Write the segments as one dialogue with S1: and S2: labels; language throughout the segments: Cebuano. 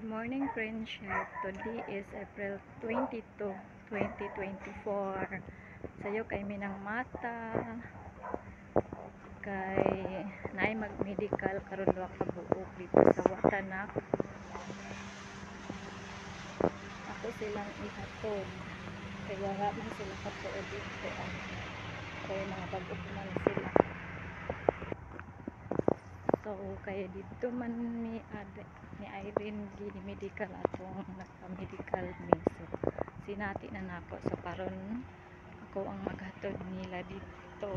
S1: Good morning, friendship. Today is April 22, 2024. Sayo kay minang mata kay naay mag-medical karon duha ka buok dito sa Watanak. Ako silang ihatod. Kay wala man sila katuod dito. Kay mga bag-o man sila. So kay dito man ni ni Irene gi medical atong nagpa-medical mi. So sinati na nako, so karon ako ang maghatod nila dito.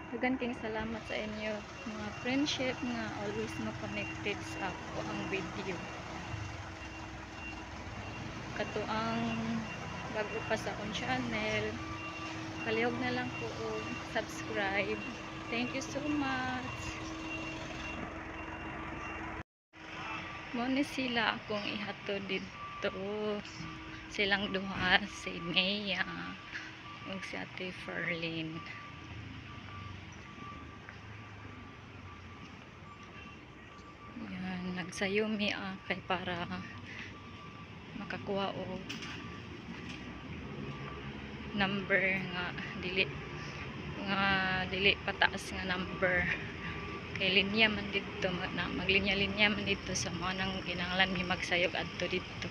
S1: Dagan king salamat sa inyo mga friendship nga always mo connected sa ako ang video. Kato ang bago pa sa akong channel, palihog na lang ko og subscribe. Thank you so much. Mo ni sila akong ihatod dito. Silang duha, si Mea ug si Ate Ferlin. Yan, nagsayo mi kay para makakuha og number nga dili pataas nga number kay linya man didto na maglinya-linya man didto sa mga nang kinahanglan mi magsayog adto didto.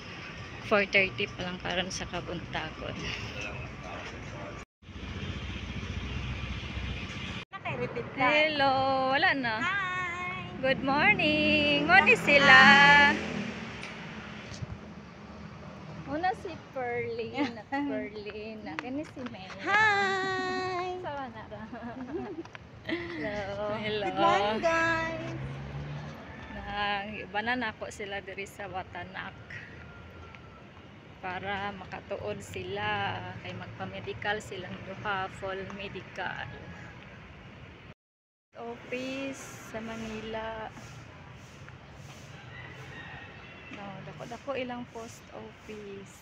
S1: 4:30 pa lang karon sa kabuntagon. Hello, wala na.
S2: Hi!
S1: Good morning. Mo ni sila. Una si Perlin at Perlin. Kini si Mel.
S2: Hi!
S1: Sama na ra. Hello. Hello.
S2: Good morning, guys!
S1: Nang iba na nako sila diri sa Watanak para makatuod sila kay magpa-medical silang duha, full medical. Office sa Manila. No, dako-dako ilang post office.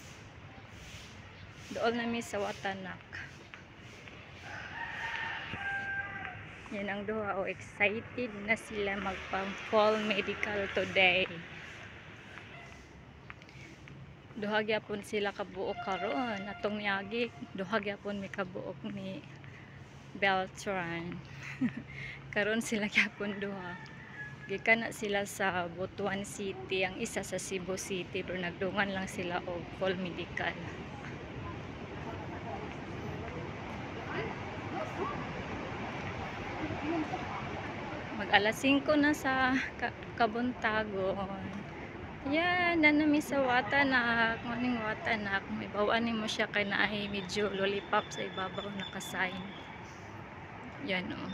S1: Dool na mi sa Watanak. Yan ang duha. Oh, excited na sila magpa full medical today. Duha gyapon sila kabuok karon. Atong niagi, duha gyapon mi kabuok ni Beltran. Karon sila gyapon duha. Gikan na sila sa Butuan City, ang isa sa Cebu City, pero nagdungan lang sila og full medical. Mag alas 5 na sa Kabuntagon. Yan, nanami sa Watanak. Morning Watanak. May bawaan mo siya kay naay medyo lollipop sa ibabaw nakasign. Yan oh.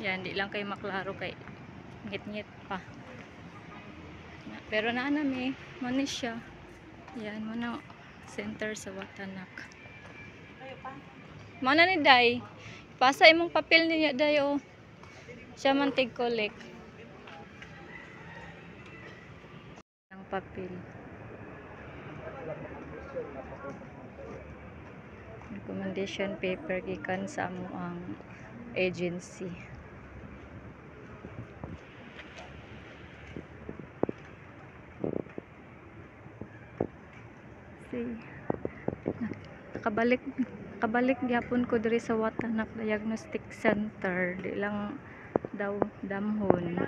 S1: Yan, di lang kayo maklaro kay ngit-ngit pa. Pero naa nami, mo ni siya. Yan, mo na center sa Watanak. Mo na ni Day. Pasa imong papel niya Day oh. Siya man tig collect. Ang papel. Recommendation paper gikan sa amo ang agency. See. Nakabalik gyapon ko diri sa Watanak Diagnostic Center. Di lang daw damhon.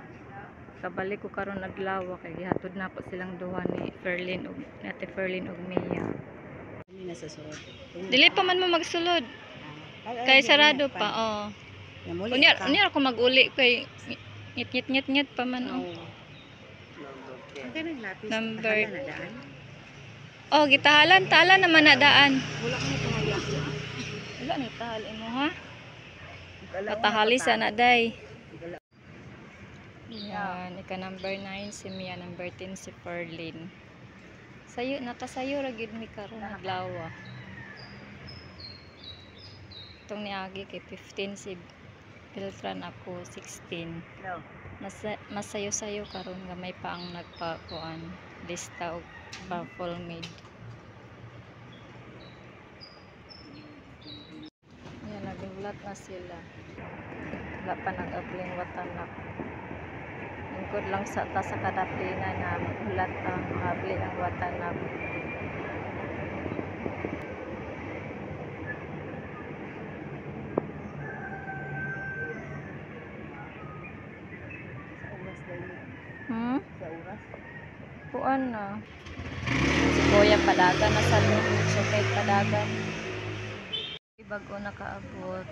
S1: Kabalik ko karon adlaw kay gihatod na ako silang duha ni Ferlin og Ate Ferlin og Mia. Dili pa man mo magsulod. Kay sarado pa, oh. Unya unya ako mag-uli kay ngit ngit ngit ngit pa man oh. Number. Oh, gitahalan, tala naman na daan. Wala ni tahal imo ha. Patahali sa na day. Yan, ika number 9 si Mia, number 10 si Ferlin. Sayo nakasayo ra gyud mi karon adlaw. Itong niagi kay 15 si Beltran, ako 16. Mas masayo-sayo karon gamay pa ang nagpakuan lista og pa full made. Hulat na sila. Wala pa nag-abling watanak. Lingkod lang sa ta sa kadaplina na maghulat ang abli ang watanak.
S2: Sa oras dahil.
S1: Hmm?
S2: Sa oras.
S1: Kuan na. Si Kuya padagan na sa loob. Sukay padagan. Bago nakaabot.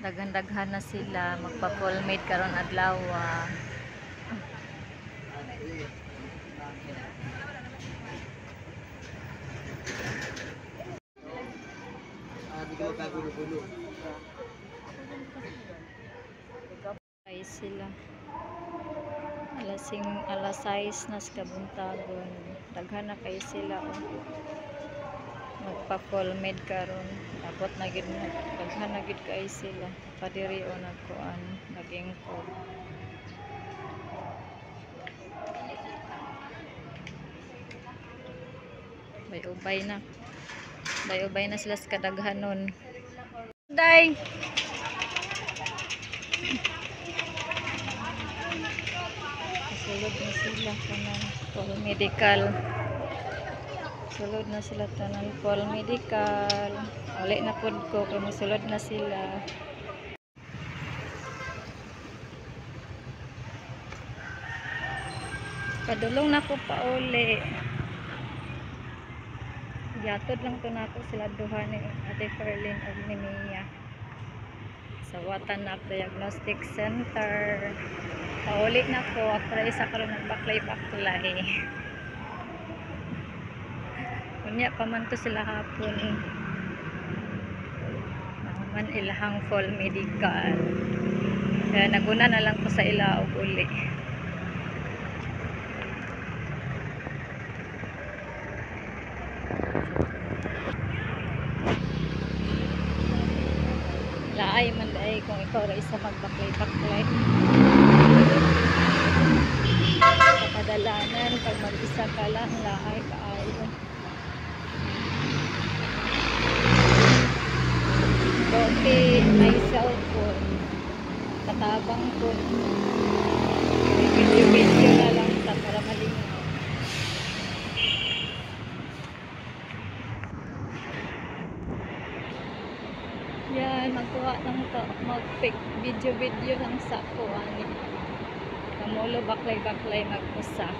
S1: Daghan-daghan na sila. Magpa-full mate karon adlaw. Ay sila. Alas 6 na sa kabuntagon. Daghan na kay sila oh. Magpa-full med karon. Abot na gid na. Daghan na gid kay sila. Padiri o nagkuan, nagingkog. Bay-ubay na. Bay-ubay na sila sa kadaghanon. Day. Sulod na sila tanan full medical. Sulod na sila tanan full medical. Uli na pud ko kay mosulod na sila. Padulong na ko pauli. Yatod lang to nako sila duha ni Ate Ferlin ug ni Mia sa Watanak Diagnostic Center. Pauli na ko. Ako ra isa karon nagbaklay-baklay. Unya pa man to sila hapon. Man ilahang full medical. Kaya naguna na lang ko sa ila og uli. Laay man daay kung ikaw ra isa magbaklay-baklay. Sa kadalanan, pag mag-isa ka lang, laay kaayo. Buti may cellphone. Katabang ko. Video-video na lang sa para malingaw. Yan, magkuha lang to. Mag-pic, video-video lang sa kuha ni. Kamulo, baklay-baklay, mag-usa.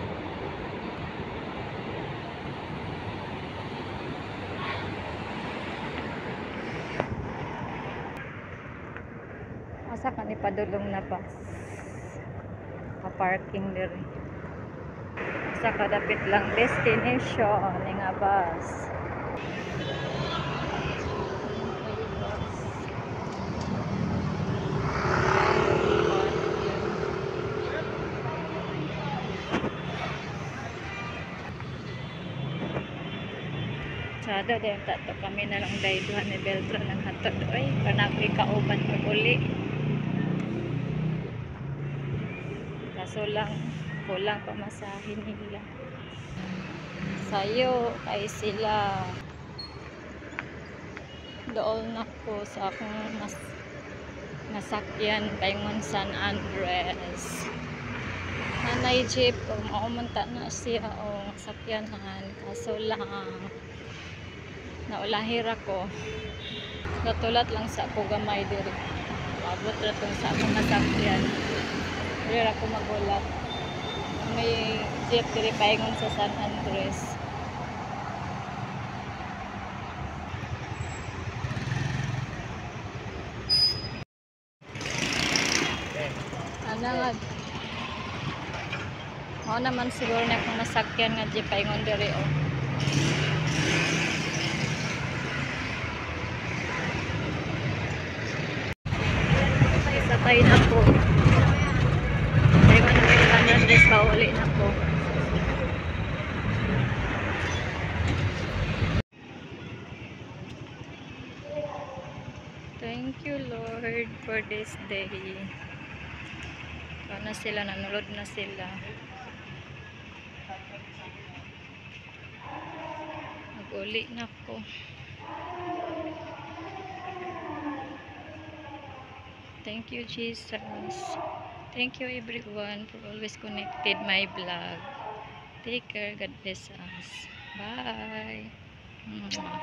S1: Asa ka ni padulong na bus? Pa-parking diri. Sa kadapit lang destination ni nga bus. Ay, bus. Tsada din tato kami na lang dahil duha ni Beltran ang hatod. Oy, kanakoy kauban pag uli. Kaso lang, kulang pamasahe nila. Sayo kay sila. Dool na ko sa akong nasakyan paingon San Andres. Nanay jeep, maumunta na siya o sakyanan. Kaso lang, naulahir ako. Natulat lang sa ako gamay diri. Abot ra tong sa akong nasakyan. Diri ra ako magulat. May jeep diri paingon sa San Andres. Ano nga? Mao naman siguro na akong nasakyan nga jeep paingon diri oh. Sakay na po. Paingon na San Andres, pauli na po. Thank you Lord for this day. Wala na sila, nanulod na sila. Mag-uli na ko. Thank you, Jesus. Thank you, everyone, for always connected my vlog. Take care. God bless us. Bye. Mwah.